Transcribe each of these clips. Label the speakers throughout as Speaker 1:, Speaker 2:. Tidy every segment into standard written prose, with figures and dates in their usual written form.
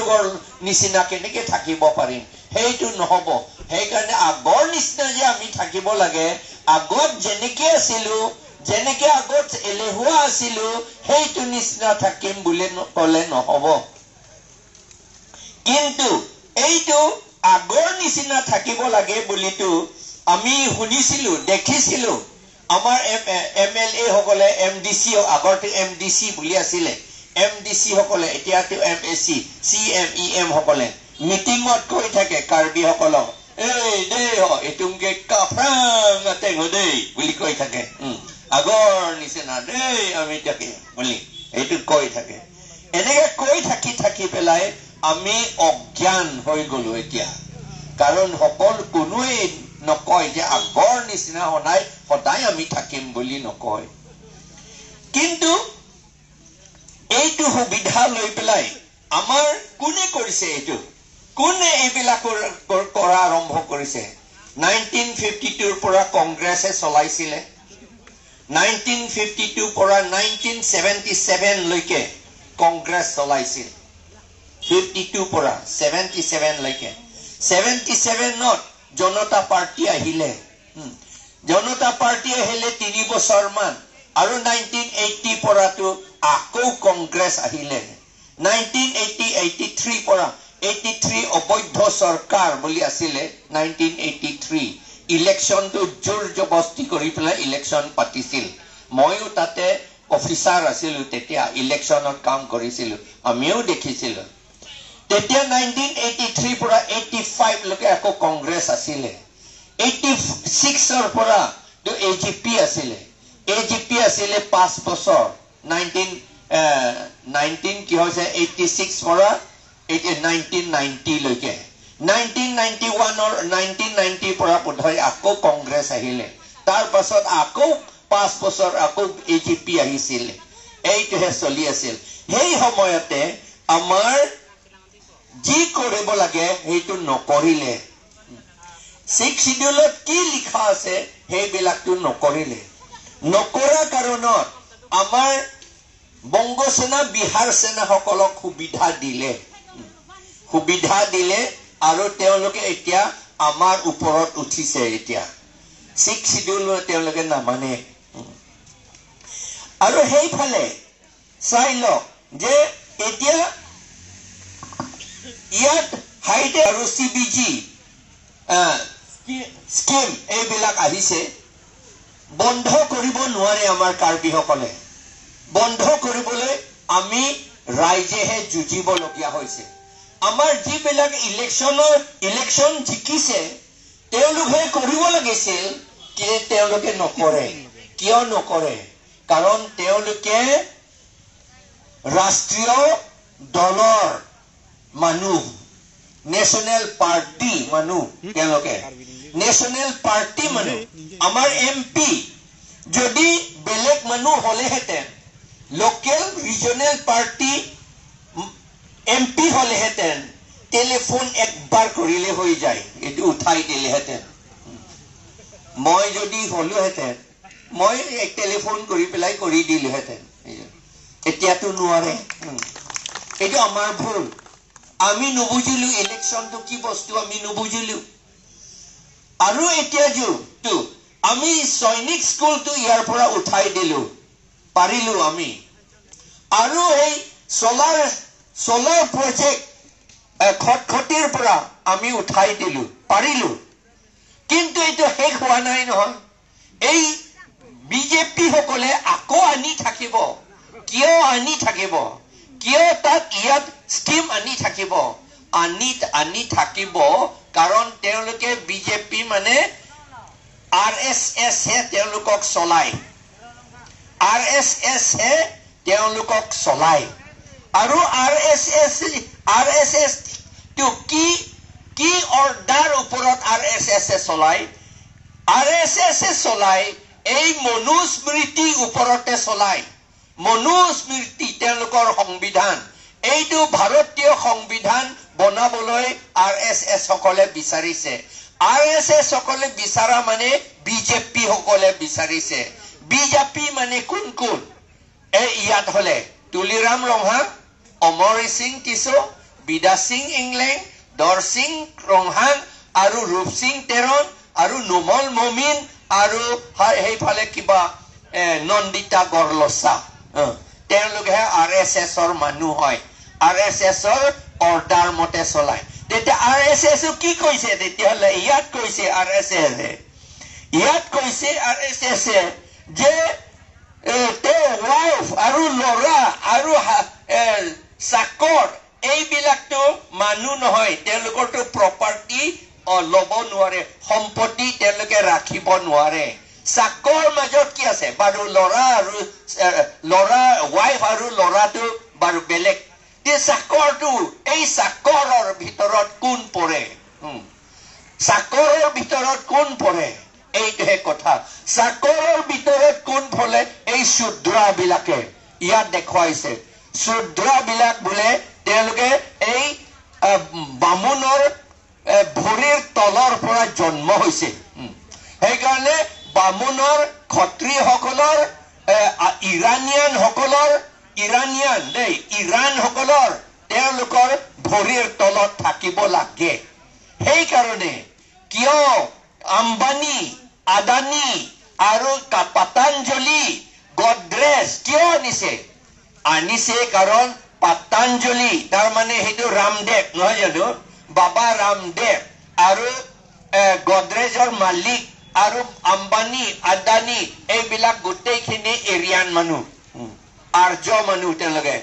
Speaker 1: তেওঁলোকৰ নিচিনা কেনেকে থাকিব পাৰিম? সেইটো নহব। সেইকাৰণে আগৰ নিচিনা যে আমি থাকিব লাগে, আগত যেনেকে আছিলো, যেনেকে আগত এলেহুৱা আছিলো, সেইটো নিচিনা থাকিম বুলি কলে নহব। কিন্তু এইটো আগৰ নিচিনা থাকিব লাগে বুলিতো আমি শুনিছিলো, দেখিছিলো। আমাৰ এম এল এ সকলে, এম ডি চি, আগতে এম ডি চি বুলি আছিলে, এম ডি চি সকলে, এতিয়াতো M A C, C M E M সকলে মিটিঙত কৈ থাকে কাৰ্বিসকলক, এই দেই এইটোকে কাফ্ৰাং দেই বুলি কৈ থাকে, আগৰ নিচিনা দেই আমি থাকিম বুলি এইটো কৈ থাকে। এনেকে কৈ থাকি থাকি পেলাই আমি অজ্ঞান হৈ গলো এতিয়া। কাৰণ সকলো কোনোৱে নকয় যে আগৰ নিচিনা সদায় সদায় আমি থাকিম বুলি নকয়। কিন্তু এইটো সুবিধা লৈ পেলাই আমাৰ কোনে কৰিছে এইটো? কোনে এইবিলাকৰ কৰা আৰম্ভ কৰিছে? 1952ৰ পৰা কংগ্ৰেছে চলাইছিলে। 1952 পৰা 1977লৈকে কংগ্ৰেছ চলাইছিল। 52 পৰা 77লৈকে। 77ত জনতা পাৰ্টি আহিলে। জনতা পাৰ্টি আহিলে 3 বছৰমান, আৰু 1980 পৰাতো আকৌ কংগ্ৰেছ আহিলে। 1983 পৰা 83 অবৈধ চৰকাৰ বুলি আছিলে। 1983 ইলেকশ্যনটো জোৰ জবস্তি কৰি পেলাই ইলেকশ্যন পাতিছিল। ময়ো তাতে অফিচাৰ আছিলো তেতিয়া, ইলেকশ্যনত কাম কৰিছিলো, আমিও দেখিছিলো। তেতিয়া 1983 পৰা 85লৈকে আকৌ কংগ্ৰেছ আছিলে। 86ৰ পৰা এ জি পি আছিলে। এ জি পি আছিলে 5 বছৰ। 19 কি হৈছে, 86 পৰা 1990লৈকে। 1991ৰ 1990ৰ পৰা বোধহয় আকৌ কংগ্ৰেছ আহিলে। তাৰ পাছত আকৌ 5 বছৰ আকৌ এ জি পি আহিছিলে। এইটোহে চলি আছিল। সেই সময়তে আমাৰ যি কৰিব লাগে সেইটো নকৰিলে। 6 শিডিউলত কি লিখা আছে সেইবিলাকতো নকৰিলে। নকৰা কাৰণত আমাৰ বংগ সেনা, বিহাৰ সেনাসকলক সুবিধা দিলে, সুবিধা দিলে, আৰু তেওঁলোকে এতিয়া আমাৰ ওপৰত উঠিছে। এতিয়া 6 শিডিউল তেওঁলোকে নামানে। আৰু সেইফালে চাই লওক যে এতিয়া ইয়াত হাইটে আৰু চি বি জি স্কিম এইবিলাক আহিছে, বন্ধ কৰিব নোৱাৰে আমাৰ কাৰ্বিসকলে। বন্ধ কৰিবলৈ আমি ৰাইজেহে যুঁজিবলগীয়া হৈছে। আমাৰ যিবিলাক ইলেকশ্যন জিকিছে তেওঁলোকে কৰিব লাগিছিল, কিন্তু তেওঁলোকে নকৰে। কিয় নকৰে? কাৰণ তেওঁলোকে ৰাষ্ট্ৰীয় দলৰ মানুহ, নেশ্যনেল পাৰ্টি মানুহ, তেওঁলোকে নেশ্যনেল পাৰ্টি মানুহ। আমাৰ এম পি যদি বেলেগ মানুহ হলেহেঁতেন, local regional party M P হলেহেঁতেন, টেলিফোন একবাৰ কৰিলে হৈ যায়, এইটো উঠাই দিলেহেঁতেন। মই যদি হলোহেঁতেন, মই টেলিফোন কৰি পেলাই কৰি দিলোহেঁতেন। এতিয়াতো নোৱাৰে। এইটো আমাৰ ভুল। আমি নুবুজিলো ইলেকশ্যনটো কি বস্তু, আমি নুবুজিলো। আৰু এতিয়া যিটো আমি সৈনিক স্কুলটো ইয়াৰ পৰা উঠাই দিলো, পাৰিলো আমি। আৰু এই চলাৰ প্ৰজেক্ট খটখটিৰ পৰা আমি উঠাই দিলো, পাৰিলো। কিন্তু এইটো শেষ হোৱা নাই নহয়। এই বিজেপি সকলে আকৌ আনি থাকিব। কিয় আনি থাকিব? কিয় তাত ইয়াত স্কিম আনি থাকিব? আনি থাকিব কাৰণ তেওঁলোকে বিজেপি মানে আৰ এছ এছহে তেওঁলোকক চলায়, আৰ এছ এছহে তেওঁলোকক চলায়। আৰু আৰ এছ এছ টো কি কি অৰ্ডাৰ ওপৰত আৰ এছ এছে চলায়? আৰ এছ এছে চলায় এই মনুস্মৃতি ওপৰতে চলায়। মনুস্মৃতি তেওঁলোকৰ সংবিধান, এইটো ভাৰতীয় সংবিধান বনাবলৈ আৰ এছ এছ সকলে বিচাৰিছে। আৰ এছ এছ সকলে বিচাৰা মানে বিজেপি সকলে বিচাৰিছে। বিজেপি মানে কোন কোন? এই ইয়াত হলে তুলিৰাম ৰংহাং, অমৰ সিং কিশোৰ, বিদাসিং ইংলেং, দৰসিং ৰংহাং আৰু ৰূপসিং তেৰণ আৰু নোমল মমিন আৰু সেইফালে কিবা নন্দিতা গৰলচা, তেওঁলোকেহে আৰ এছ এছৰ মানুহ হয়, আৰ এছ এছৰ অৰ্ডাৰ মতে চলায়। তেতিয়া আৰ এছ এছ কি কৈছে? তেতিয়াহ'লে ইয়াত কৈছে আৰ এছ এছে, ইয়াত কৈছে আৰ এছ এছে যে তেওঁ ৱাইফ আৰু ল'ৰা আৰু চাকৰ এইবিলাকতো মানুহ নহয়, তেওঁলোকৰতো প্ৰপাৰ্টি ল'ব নোৱাৰে, সম্পত্তি তেওঁলোকে ৰাখিব নোৱাৰে। চাকৰ মাজত কি আছে বাৰু? ল'ৰা আৰু ল'ৰা, ৱাইফ আৰু ল'ৰাটো বাৰু বেলেগ। চাকৰটো, এই চাকৰৰ ভিতৰত কোন পৰে? চাকৰৰ ভিতৰত কোন পৰে? এইটোহে কথা। চাকৰৰ ভিতৰত কোন পৰে? এই শূদ্ৰবিলাকে ইয়াত দেখুৱাইছে। শূদ্ৰবিলাক বোলে তেওঁলোকে এই বামুণৰ ভৰিৰ তলৰ পৰা জন্ম হৈছে, সেইকাৰণে বামুণৰ, ক্ষত্ৰিয়সকলৰ, ইৰাণিয়ানসকলৰ, ইৰাণিয়ান দেই, ইৰাণসকলৰ তেওঁলোকৰ ভৰিৰ তলত থাকিব লাগে। সেইকাৰণে কিয় আম্বানী, আদানী আৰু পাতাঞ্জলি, গডৰেজ কিয় আনিছে? আনিছে কাৰণ পাতাঞ্জলি তাৰমানে সেইটো ৰামদেৱ নহয় জানো, বাবা ৰামদেৱ আৰু গডৰেজৰ মালিক আৰু আম্বানী, আদানী এইবিলাক গোটেইখিনি এৰিয়ান মানুহ, আৰ্য মানুহ তেওঁলোকে।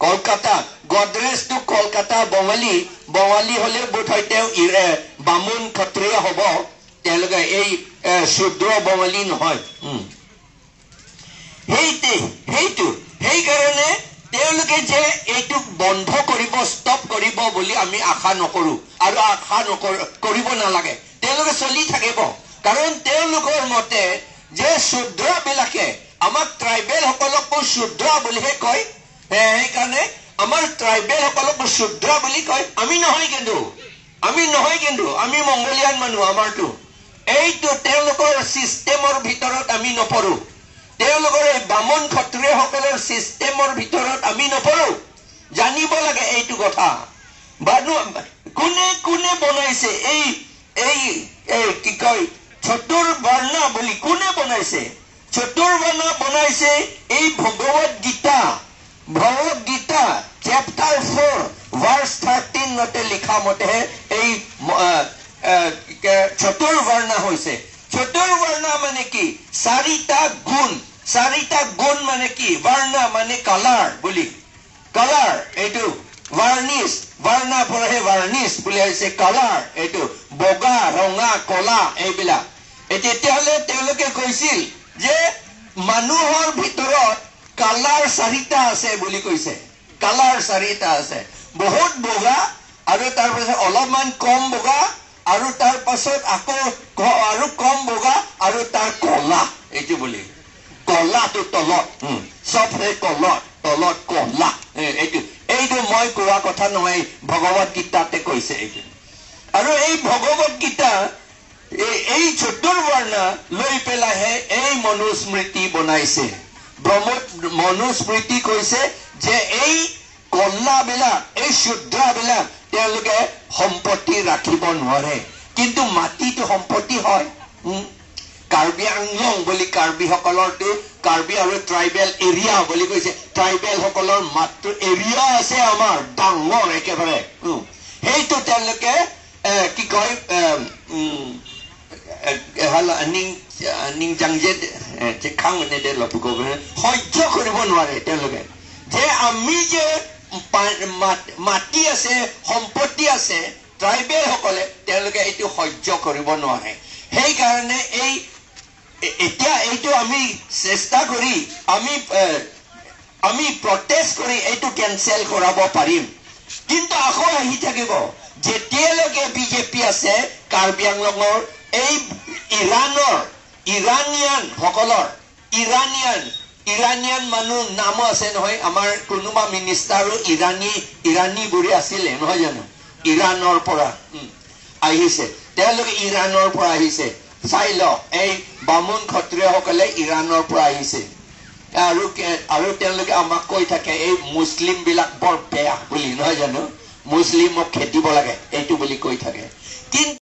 Speaker 1: কলকাতা গডৰেজটো কলকাতা বঙালী, বঙালী হলে বোধহয় তেওঁ বামুণ ক্ষত্ৰিয় হ'ব, তেওঁলোকে এই শূদ্ৰ বঙালী নহয়। সেইটো সেইকাৰণে তেওঁলোকে যে এইটো বন্ধ কৰিব, ষ্টপ কৰিব বুলি আমি আশা নকৰো আৰু আশা কৰিব নালাগে। তেওঁলোকে চলি থাকিব, কাৰণ তেওঁলোকৰ মতে যে শূদ্ৰবিলাকে আমাক ট্ৰাইবেলসকলকো শূদ্ৰ বুলিহে কয়, সেইকাৰণে আমাৰ ট্ৰাইবেলসকলকো শূদ্ৰ বুলি কয়। আমি নহয় কিন্তু, আমি নহয় কিন্তু, আমি মংগোলিয়ান মানুহ। আমাৰতো এইটো তেওঁলোকৰ চিষ্টেমৰ ভিতৰত আমি নপৰো, তেওঁলোকৰ এই বামুণ ক্ষত্ৰিয়সকলৰ চিষ্টেমৰ ভিতৰত আমি নপৰো। জানিব লাগে এইটো কথা। বাৰু কোনে কোনে বনাইছে এই এই কি কয় চতুৰ্বৰ্ণ বুলি কোনে বনাইছে? চতুৰ্বৰ্ণ বনাইছে এই ভগৱত গীতা, ভগৱত গীতা চেপ্টাৰ 4 ভাৰ্চ 13 লিখা মতেহে এই চতুৰ্বৰ্ণ হৈছে। চতুৰ্বৰ্ণ মানে কি? চাৰিটা গুণ। চাৰিটা গুণ মানে কি? বৰ্ণ মানে কালাৰ বুলি, কালাৰ এইটো ভাৰ্নিছ, বৰ্ণা পৰাহে ভাৰ্নিছ বুলি হৈছে কালাৰ, এইটো বগা, ৰঙা, কলা এইবিলাক। তেতিয়াহ'লে তেওঁলোকে কৈছিল যে মানুহৰ ভিতৰত কালাৰ চাৰিটা আছে বুলি কৈছে। কালাৰ চাৰিটা আছে, বহুত বগা আৰু তাৰপাছত অলপমান কম বগা আৰু তাৰ পাছত আকৌ আৰু কম বগা আৰু তাৰ কলা, এইটো বুলি কলাটো তলত, চব সেই কলত তলত কলা। এইটো এইটো মই কোৱা কথা নহয়, ভগৱত গীতাতে কৈছে এইটো। আৰু এই ভগৱত গীতা এই চতুৰ্বৰ্ণ লৈ পেলাইহে এই মনুস্মৃতি বনাইছে। মনুস্মৃতি কৈছে যে এই কলাবিলাক, এই শূদ্ৰবিলাক তেওঁলোকে সম্পত্তি ৰাখিব নোৱাৰে, কিন্তু মাটিটো সম্পত্তি হয়। কাৰ্বি আংলং বুলি কাৰ্বিসকলৰটো কাৰ্বি আৰু ট্ৰাইবেল এৰিয়া বুলি কৈছে। ট্ৰাইবেলসকলৰ মাতৃ এৰিয়া আছে আমাৰ ডাঙৰ একেবাৰে, সেইটো তেওঁলোকে কি কয় সহ্য কৰিব নোৱাৰে তেওঁলোকে, যে আমি যে মাটি আছে, সম্পত্তি আছে ট্ৰাইবেলসকলে, তেওঁলোকে এইটো সহ্য কৰিব নোৱাৰে। সেইকাৰণে এই এতিয়া এইটো আমি চেষ্টা কৰি আমি প্ৰটেষ্ট কৰি এইটো কেনচেল কৰাব পাৰিম, কিন্তু আকৌ আহি থাকিব। যেতিয়ালৈকে বিজেপি আছে, কাৰ্বি আংলঙৰ এই ইৰাণৰ ইৰাণিয়ান সকলৰ, ইৰাণিয়ান মানুহ নামো আছে নহয়, আমাৰ কোনোবা মিনিষ্টাৰো ইৰাণী বোৰে আছিলে নহয় জানো, ইৰাণৰ পৰা আহিছে, তেওঁলোকে ইৰাণৰ পৰা আহিছে। চাই লওক, এই বামুণ ক্ষত্ৰিয়সকলে ইৰাণৰ পৰা আহিছে। আৰু আৰু তেওঁলোকে আমাক কৈ থাকে, এই মুছলিমবিলাক বৰ বেয়া বুলি, নহয় জানো? মুছলিমক খেদিব লাগে এইটো বুলি কৈ থাকে, কিন্তু